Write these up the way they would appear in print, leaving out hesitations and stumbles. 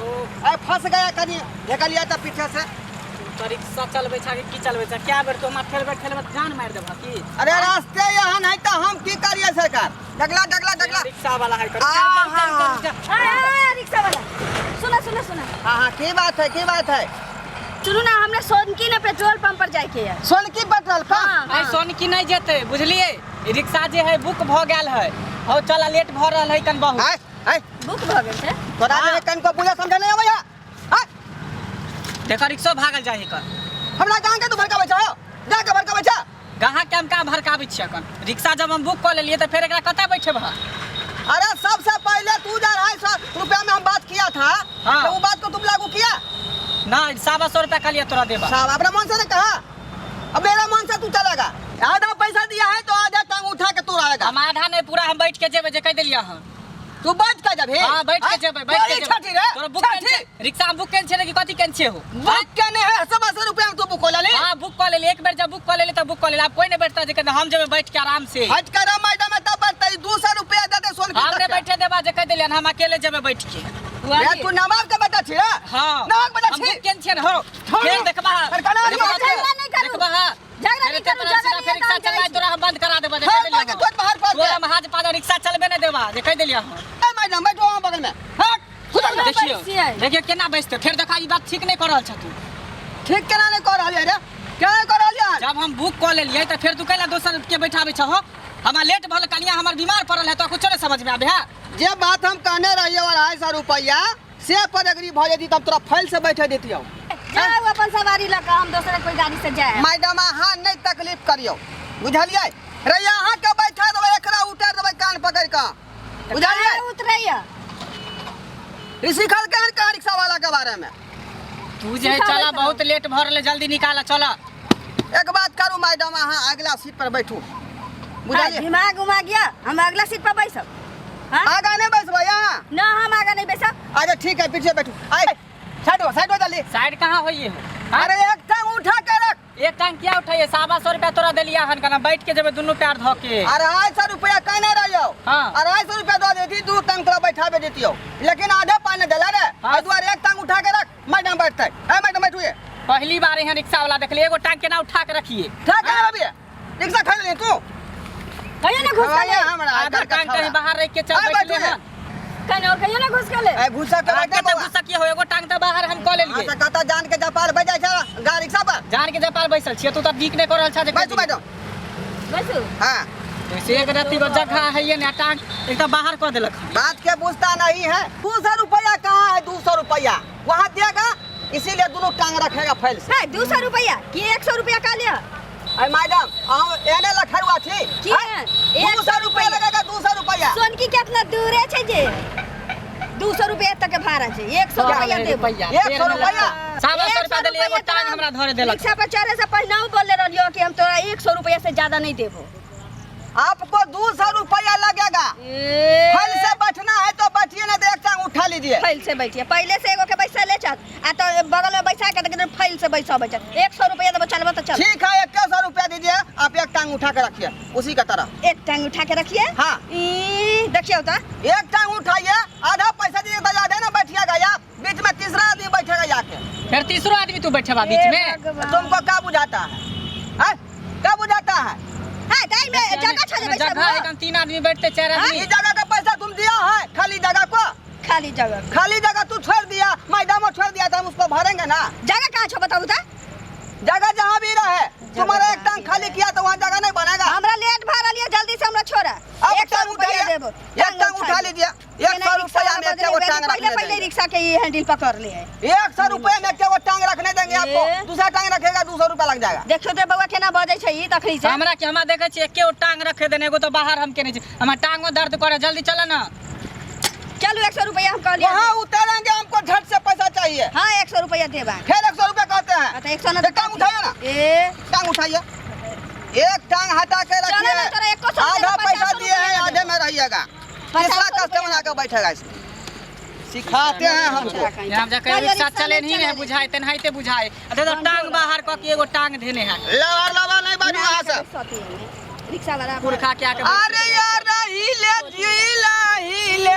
अरे फंस गया कनी, निकलिया तो पीछे से। तो रिक्शा चलबै छा कि की चलबै छा? क्या बेर तो हमरा ठेलबै ठेलबै तऽ जान मारि देबह की? अरे रास्ते यहाँ नहीं तो हम की करिए सरकार? डगला डगला डगला। रिक्शा वाला है कर। आहा। आ, रिक्शा वाला, सुना सुना सुना। हाँ हाँ, की बात है, की बात है? सुनू ना, हमरा सोनकी ना पेट्रोल पंप पर जाए के है। Sonki petrol pump? हाँ। आइ सोनकी नहीं जेतै, बुझलियै? ई रिक्शा जे है बुक भऽ गेल है। हौ चल, लेट भऽ रहल है कन बहुत। आय आय। बुक भऽ गेल छै? तोरा जे कनको पूजा समझ नहीं आबै है? आय। देखऽ, रिक्शो भागल जाइ है कर। हमरा गाँव के तू भड़काबै छौ, जा के भड़काबै छौ। गाहक के हम कहाँ भड़काबै छियै अखन? रिक्शा जब हम बुक कऽ लेलियै तऽ फेर एकरा कतऽ बैठेबह? अरे सबसे पहले तू जा 250 रुपया में हम बात किया था। हाँ। तो वो बात को तुम लागू किया? नहीं, 125 रुपया कहलियै तोरा देबा। साहब अपना मन से ने कहा, अब मेरा मन से तू चलेगा। आधा पैसा दिया है तो आधा टांग उठा के तू रहेगा। हम आधा नहीं, पूरा हम बैठ के जेबै, जे कहि देलियै अहाँ। तू बैठ के जबही? हाँ, बैठ के जेबै, बैठ के जेबै। छठी रे। तोरा बुक केने छठी। छै रिक्शा? हम बुक केने छियै कि कथी केने छियै हो? बुक के नहीं है, 125 रुपया में तू बुक हो ले। हाँ, बुक कऽ लेली। एक बेर जब बुक कऽ लेली तऽ बुक कऽ लेली। आब कोई नहीं बैठता, जे कहते हम जेबै बैठ के आराम से। हट कर मैडम, तब बैठते 200 रुपया दे दे सोन। हम नहीं बैठे देबा, जे कहि देलियै। हम अकेले जेबै बैठ के। रे तू नवाब के बेटा छी रे? हाँ। नवाब के बेटा हम छी? बुक केने छियै ने हो। छोड़ू। फेर देखबा। सरकार आ रही है। झगड़ा नहीं करू। देखबा। झगड़ा नहीं करू, झगड़ा फेर नहीं रिक्शा करू। चलाय तोरा हम बंद करा देबा, जे फेर कहि बोल के देलियै। तोर बाहर पर तोरा हम हाथ पादो रिक्शा चलबे नहीं देबा, जे कहि देलियै हम। ए मैडम, बैठो वहां बगल में। हट, खुदर में। देखियौ। छियै। देखियौ केना बैसतै फेर। देखा, ई बात ठीक नहीं कऽ रहल छ तू। ठीक केना नहीं कर रहलियै रे? केना नहीं कर रहलियै? जब हम बुक कऽ लेलियै तऽ फेर तू कैला दोसर के बैठाबै छहो? हमरा लेट भऽ गेल, कनिया हमर बीमार पड़ल है, तो कुछो नहीं समझ में आबे है। जे बात हम कहने रहिए 250 रुपया से पर एग्री भऽ जेती तब तोरा फैल से बैठे देतियौ। जाउ अपन सवारी लऽ कऽ, हम दोसर कोई गाड़ी से जाए। मैडम, अहाँ नहीं तकलीफ करियौ, बुझलियै रे? अहाँ के बैठा देबै, एकरा उतारि देबै कान पकड़ि कऽ, बुझलियै? उतरैया। ई सिखल केहन कहाँ रिक्शा वाला के बारे में? तू जे है सिखाबै चला। तऽ। बहुत लेट भऽ रहलै, जल्दी निकाल, चल। एक बात करू मैडम, अहाँ अगला सीट पर बैठू, बुझलियै? दिमाग उमा गया? हम अगला सीट पर बैसब? हाँ? आगा नहीं बैसबै अहाँ? ना, हम आगा नहीं बैसब। अच्छा ठीक है, पीछे बैठू। आइ साइड हो, साइड हो जल्दी। साइड कहाँ होइए हो? अरे एक टांग उठा के रख। एक टांग किया उठाइए? 125 रुपया तोरा देलिया हन, कना बैठ के जेबै दुनू पैर धऽ के। 250 रुपया कहने रहियो। हाँ। 250 रुपया दऽ देती, दू टांग तोरा बैठाबे देतियो, लेकिन आधे पाइ नहीं देला रे। हाँ। एहि दुआरे एक टांग उठा के रख, मैडम बैठते। ए मैडम, बैठिए। पहली बार एहन रिक्शा वाला देखलियै, एगो टांग केना उठा के रखिए? ठा के अभी रिक्शा खरीद ले तू। कहियो ना घुस खवाइए के हमरा आधा आइकाल्हि के टांग कहीं छौड़ा। बाहर रख के चल आइ बैठले बैठू। हन। कहीं और कहियो ना घुस के ले। ए घुसा के बैठे कते बौआ। गुस्सा किए हो? एगो टांग तऽ बाहर हम कऽ हाँ लेलियै। तऽ कतऽ जान के जपाल बज जाइ छै गाड़ी रिक्शा पर। जान के जपाल बैसल छियै, तू तऽ नीक नहि कऽ रहल छह जे। बैठू बैठू। बैसू। हाँ। से एक रत्ती गो जगह है ये ने, टांग एकदम बाहर कऽ देलक। बात के बुझता नहीं है। 200 रुपया कहाँ है? 200 रुपया वहाँ देगा, इसीलिए दोनों टांग रखेगा फैल से। है 200 रुपया कि 100 रुपया का लिया? अरे मैडम, हम एने लखरुआ थी। की है? 200 रुपया लगेगा, 200 रुपया। सोनकी केतना दूरे छै जे 200 रुपया तक के भाड़ा छै? 100 रुपया देब। 100 रुपया? 125 रुपया देलियै, एगो टांग हमरा धरे देलक। रिक्शा पर चढ़े से पहले बोलले रहलियो कि हम तोरा 100 रुपया से ज्यादा नहीं देबो। आपको 200 रुपया लगेगा। फल से बैठना है तो बैठिए, ना तो एक टांग उठा लीजिए। फैल से बैठिए। पहले से एगो के बैसा ले चल आ तो बगल में बैसा के तो फैल से बैसा बैठा। 100 रुपया देबो, चलबो तो चल। ठीक है, 100 रुपया दीजिए। आप एक टांग उठा के रखिए उसी का तरह। एक टांग उठा के रखिए? हाँ। ई देखियो तो। एक टांग उठाइए, आधा पैसा दीजिए तो आधे ना बैठिएगा आप, बीच में तीसरा आदमी बैठेगा जाके। फिर तीसरो आदमी तू बैठेबा बीच में? हे भगवान। तुमको क्या बुझाता है, हैं? क्या बुझाता है? हाँ, दाई में जगह छा जे जगह बैसबो। एकदम तीन आदमी बैठते, चार आदमी। ये जगह का पैसा तुम दिया है खाली जगह को? खाली जगह। खाली जगह तू छोड़ दिया, मैडम छोड़ दिया तो हम उसको भरेंगे ना। जगह कहाँ छो, बताऊ तो। जगह जहाँ भी रहे, तुम्हारा एक टांग खाली किया तो वहाँ जगह नहीं बनेगा। हमरा लेट भा रहल है, जल्दी से हमरा छोड़ा। अब 100 टांग रुपया उठाइए। देबो। एक टांग उठा लीजिए, 100 रुपया में एक वो टांग पहले रखने पहले देंगे। रिक्शा के ये हैंडल पकड़ ले है। 100 रुपया में एक वो टांग रखने देंगे आपको। ए। दूसरा टांग रखेगा, 200 रुपया लग जाएगा। देखियो तो बउआ केना बजै छै ई तखनी से। हमरा के हमरा देखै छियै, एके गो टांग रखे देने, एगो तो बाहर हम केने छी। हमरा टांगो दर्द करे, जल्दी चल ना। चलू, 100 रुपया हम कहलिए। वहाँ उतारेंगे, हमको झट से पैसा चाहिए। हाँ, 100 रुपया देबा। फिर 100 रुपया कहते हैं। तो 100 ना। एक टांग उठाइए ना। ए। टांग उठाइए, एक टांग हटा के चलो रखिए। ना, तोरा एको सौ आधा देबो, पैसा 50 दिए हैं, रुपया आधे में रहिएगा। 50 तीसरा रुपया। कस्टमर आकर बैठेगा इसमें, सिखाते हैं हमको। यहाँ जाके रिक्शा चले नहीं रहे बुझाए, तेनाहिते बुझाए। आ देखो, टांग बाहर कऽ के एगो टांग धेने है। लवर लवर नहीं बाजू वहाँ से। रिक्शा वाला। पुरखा के आके। अरे यार, हिले जिला हिले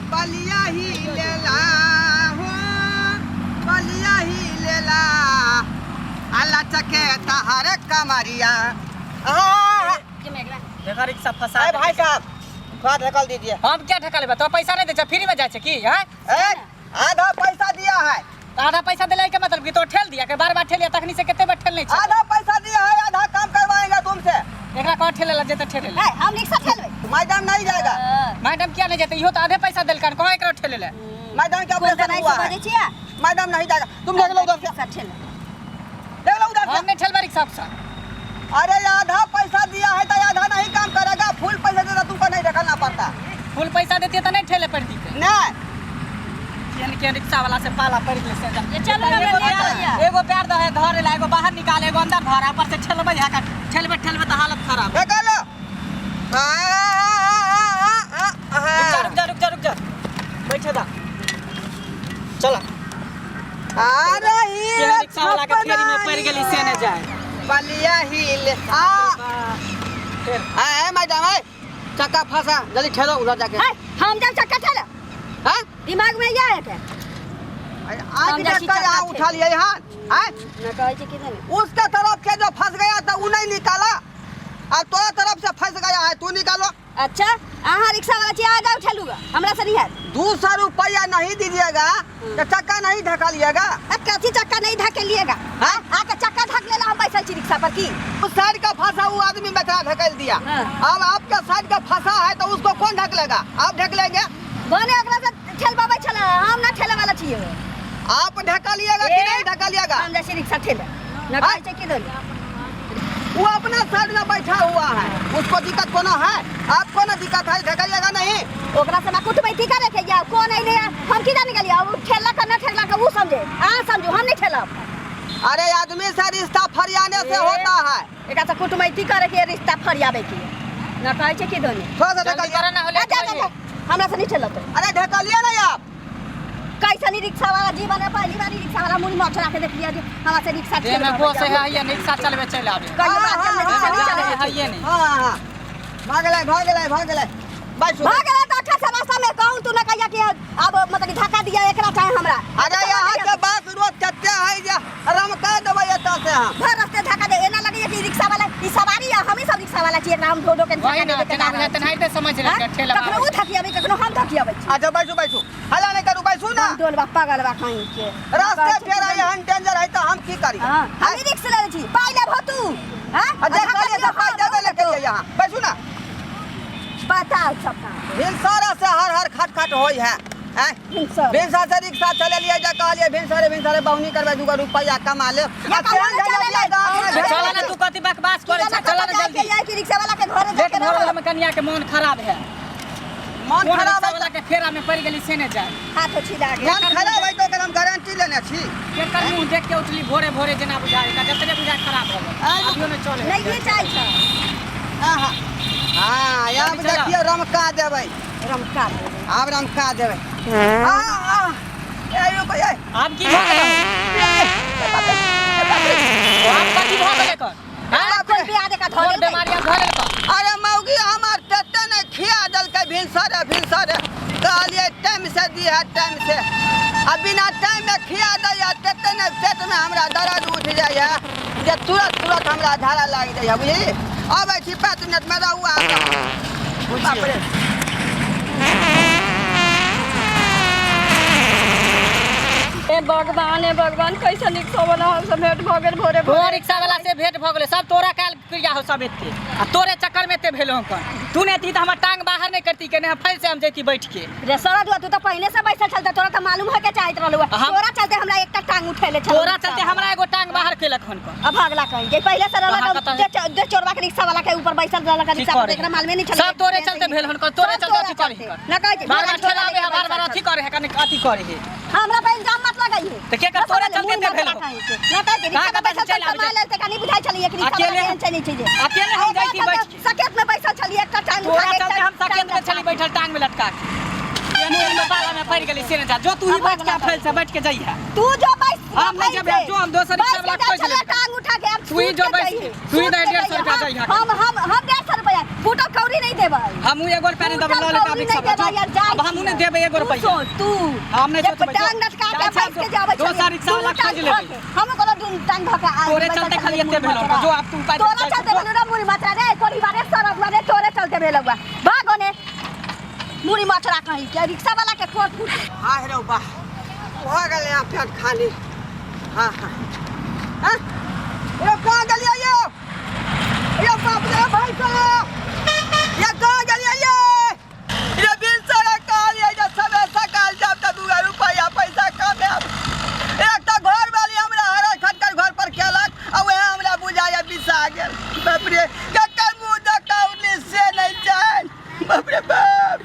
बलिया हिले ला। लागेला आला चके तहार कमरिया। देखा रिक्शा फंसा अरे भाई साहब, थोड़ा ढकल दीजिए। हम क्या ढकल लेबै? तो पैसा नहीं दे छै, फ्री में जाइ छै की? हैं? ए, आधा पैसा दिया है। आधा पैसा दिला के मतलब कि तो ठेल दिया के बार बार ठेलिया, तखनी से कते बार ठेल नहीं छै। आधा पैसा दिया है, आधा काम करवाएंगे तुमसे। एकरा कह ठेले ला जेते ठेले ला। है, हम रिक्शा ठेलबै। मैडम नहीं जाएगा। मैडम किया नहीं जेते? इहो तो आधे पैसा देलकन, कह एकरा ठेले ला। मैडम का कोन ऑपरेशन दवाई हुआ से है। बजै छियै? मैडम नहीं जाएगा, तुम देख लो उधर से। रिक्शा ठेल। देख लो उधर हम से। नहीं ठेलबै रिक्शा उक्सा। अरे आधा पैसा दिया है तो आधा नहीं काम करेगा, फुल पैसा देता तुमको नहीं ढकलना पड़ता। फुल पैसा देती तो नहीं ठेले पड़ती। नहीं। केहन केहन रिक्शा वाला से पाला पड़ गेलै से। ये चलू ना, एगो लेट पैर होइया। एगो पैर दहे धरे ला, एगो बाहर निकाले, एगो अंदर धरे, ऊपर से ठेलबै है का ठेलबै ठेलबै तऽ हालत खराब। ढकलो। आ, आ, आ, आ, रुक जा आ। रुक जा रुक जा रुक जा, बैठे दा, चला। अरे ई केहन रिक्शा वाला के फेरी में पड़ गेली से ने जाए। बलिया हिल आ। फिर ए ए, मैडम, ए चक्का फंसा, जल्दी ठेलो उधर जाके। है, हम जाब चक्का ठेले। हां? दिमाग में या है के? आज हम जाइ छी चक्का चक्का यहाँ उठा लिए यहाँ हैं? न कहै छै कि नहि। उसका तरफ से जो फंस गया था वो नहीं निकाला, अब तोरा तरफ से फंस गया है, तू निकालो। अच्छा, अहाँ रिक्शा वाला छी, अहाँ जाउ ठेलू गा, हमरा से नहीं हैत। 200 रुपया नहीं दीजिएगा तो चक्का नहीं ढकालिएगा। अब कथी चक्का नहीं ढकेलिएगा? हाँ? आके चक्का ढक लेला, हम बैठल छी रिक्शा पर की? उस साइड का फंसा वो आदमी बेचारा ढकेल दिया। हाँ। अब आपका साइड का फंसा है तो उसको कौन ढकलेगा? आप ढकलेंगे? बने ओकरा से ठेलबाबै छलै, हम ना ठेले वाला छियै। आप ढकलिएगा कि ए? नहीं ढकलिएगा? हम जाइ छी रिक्शा ठेले। न कहै छै की दोनी? वो अपना साइड में बैठा हुआ है, उसको दिक्कत कोनो है? आपको ना दिक्कत है, ढकलिएगा नहीं। ओकरा से हमरा कुटमैती करे के या कोन अइले, हम की जाने गेलियै? अब ठेला के न ठेला के उ समझे, अहाँ समझू, हम नहीं ठेलब। अरे आदमी से रिश्ता फरियाने से ए? होता है। एकरा से कुटमैती करे के रिश्ता फरियाबे के न कहै छै की दोनी? थोड़ा सा जल्दी ढकलिए। करा ना होले। आ, जा, जा, जा, हमरा से नहीं ठेलत। अरे ढकलिए नहीं आप। कैसन ई रिक्शा वाला जीवन है, पहली बार ई रिक्शा वाला मुंह मचड़ा के देखलियै जे हमरा से रिक्शा देह में गोश है है नहीं, रिक्शा चलबे चलि आबे। कहियो बात चलबे रिक्शा नहीं चलबे। है ये नहीं। हाँ हाँ हाँ, भाग गए भाग गए भाग गए, बैठो। भाग गेलै तऽ अच्छा से रास्ता में कहूँ तू न कहिया कि अब मतलब कि धक्का दिया एकरा चाहे हमरा। अरे यहाँ के बात रोज चत्ते है जे रमका देबै एतऽ से हम। भर रास्ते धक्का दे, एना लगैया कि रिक्शा वाला ई सवारी है, हमही सब रिक्शा वाला छी, एकरा हम ढो ढो के धक्का वही ना देबै के तेना जा रहल छी। तेनाहिते समझ हाँ? लेलकै ठेला। कखनो उ धकियाबै, कखनो हम धकियाबै छी। अच्छा बैठू बैठू, हल्ला नहीं करू, बैठू ना। डोलबा पागलबा कहीं के। रास्ते फेर एहन डेंजर है तो हम की करी? हाँ, हम ही रिक्शा ले छी, पाइ लेबहो तू? हाँ? अच्छा धक्का कहलिए दियौ, तो पाइ हाँ, देबे ले के यहाँ बैठू ना। बताओ सब काम। भिनसरा से हर हर खट खट होई है, हैं? भिनसर। भिनसर से रिक्शा चलेलिए जे कहलिए भिनसरे भिनसरे बहुनी करबै, दूगो रुपैया कमा ले। या कहुआ ने चलेलै? चला ना, तू कथी बकवास करे छा, चला ना जल्दी। जाए कि रिक्शा वाला के घरे लेट जाके भऽ गेल, रहो। हम कनिया के मन खराब है। मन कोन खराब रिक्शा है वाला के फेरा में पड़ गेली से ने जाए। हाथ छिला गेल। मन खराब है तो ओकर हम गारंटी लेने छी। केकर मुंह देख के उठली भोरे भोरे जेना बुझाए का जतने बुझाए खराब भऽ गेल। अभियो ने चले। नहीं घिचाइ छै। आहा। हाँ, आब जल्दी चला। देखियौ रमका देबै। रमका देबै। आब रमका देबै। आ, आ, ए, रुको, ए। आब की भऽ गेल? आब कथी भऽ गेल एकर? हैं? कोन बियाह देखा धऽ कोन देलकै? बेमारी आब धऽ लेलकौ? अरे मौगी हमार तते ने खिया देलकै भिनसरे भिनसरे, कहलियै टाइम से दिहे टाइम से, आ बिना टाइम में खिया दैया तते ने पेट में हमरा दर्द उठ जाइए जे तुरंत तुरंत हमरा झाड़ा लागि जाइए, बुझली? अबै छी 5 मिनट में, रहू अहाँ। बाप रे। ए भगवान, ए भगवान, कैसन रिक्शा वाला हमसे भेंट भऽ गेल भोरे तोरा भोरे। रिक्शा वाला से भेंट भऽ गेलै, सब तोरा काल क्रिया हो सब एते, आ तोरे चक्कर में एते भेलौ हन। तू नहि एती तऽ हमर टांग बाहर नहि करती के, नहि हम फैल से हम जैती बैठ के। रे सरद हुआ, तू तऽ पहिने से बैसल छल, तोरा तऽ मालूम होय के चाहैत रहलौ। हम- तोरा चलते हमरा एकटा टांग उठेले छल। तोरा चलते हमरा एगो टांग बाहर केलक हन कन। अब अगला कहीं जे पहिले से रहलक कहाँ कतऽ जे चोरवा के रिक्शा वाला के ऊपर बैसल रहलक की रिक्शा पर, करे? एकरा मालूमे नहीं छल। सब तोरे चलते भेल हन कन, तोरे सब चलते अथी तोरा करे चलते। हन। न कहै छै, बार बार झोला ठेला लेके आबे है, बार बार बैसल अथी करे है, कने अथी करे है। हमरा पर इल्जाम मत लगाइए। तऽ के कर तोरे चलते एते भेल हौ? न कहै छै, रिक्शा कहाँ पर कतऽ बैसल चलि छल आबै कमा छै? लेल तऽ कनी बुझाइ छलियै कि रिक्शा वाला अकेले केहन छै नहि छै जे। अकेले हम जाइ छी बैठ के। सकेत में बैसल छलियै, एकटा टांग उठा तोरा के चलते हम एकटा सकेत में टांग छली बैठल टांग में लटका के। केहन केहन में पाला में पड़ि गेली से ने जा। जो तू ही बैठ के फैल से बैठ के जइहे। तू जो बैस हम नहीं जेबै, जो हम दोसर रिक्शा वाला खोजि लेबै। टांग उठा के अब तू ही जो सूत के बैस जइहे, तू ही सूत दे के 150 रुपया जइहे। जइहे। हम 150 रुपया फूटल कौड़ी नहीं देबै हमहूँ एगो रुपया नहीं देबै लऽ लेते आब रिक्शा फूटल कौड़ी नहीं देबै यार, जाइ अब हमहूँ नहीं देबै एगो तू रुपया सोच, तू हम नहीं जे सोचबै, टांग लटका के जाइ बैठ के छी, जाबै छलियै, दोसर रिक्शा वाला दुनू टांग खोजि लेबै। धऽ के। हमहूँ कहलहुँ दुनू टांग धऽ के आ तोरे बैसल चलते छलियै खाली एते मुड़ी भेलौ, मचरा। जो आब तू उपाय तोरा जाइ चलते छी, भेलौ रे मुड़ी मचरा रे परिवारे सरक रे तोरे चलते भेलौ बा भाग ओने मुड़ी मचरा कहीं के रिक्शा वाला के कोर फूट हाँ रे वाह भऽ गेलै यहाँ पेट खाली हाँ हाँ हाँ यो कहाँ गेलियै यो यो बाप रे भाइ साहब ये कहाँ गेलियै ये ये भिनसरे कहलियै जे सबे सकाल जाब तऽ दूगो रुपैआ पैसा कमायब एक तऽ घरवाली हमरा हरा खटकर घर पर केलक आ वएह हमरा बुझाइए बिसा गेल बाप रे ककर मुँह देखौली से नहि जान बाप रे बाप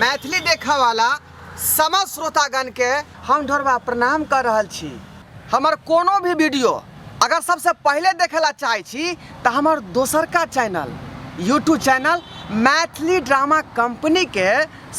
मैथिली देखऽ वाला समस्त श्रोतागण के हम ढोरबा प्रणाम कर रहल छी हमर कोनो भी वीडियो अगर सबसे पहले देखे ला चाहै छी तऽ हमर दोसरका channel YouTube channel Maithili drama company के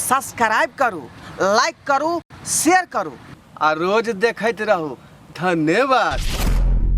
सब्सक्राइब करू लाइक करू शेयर करू आ रोज देखैत रहू धन्यवाद।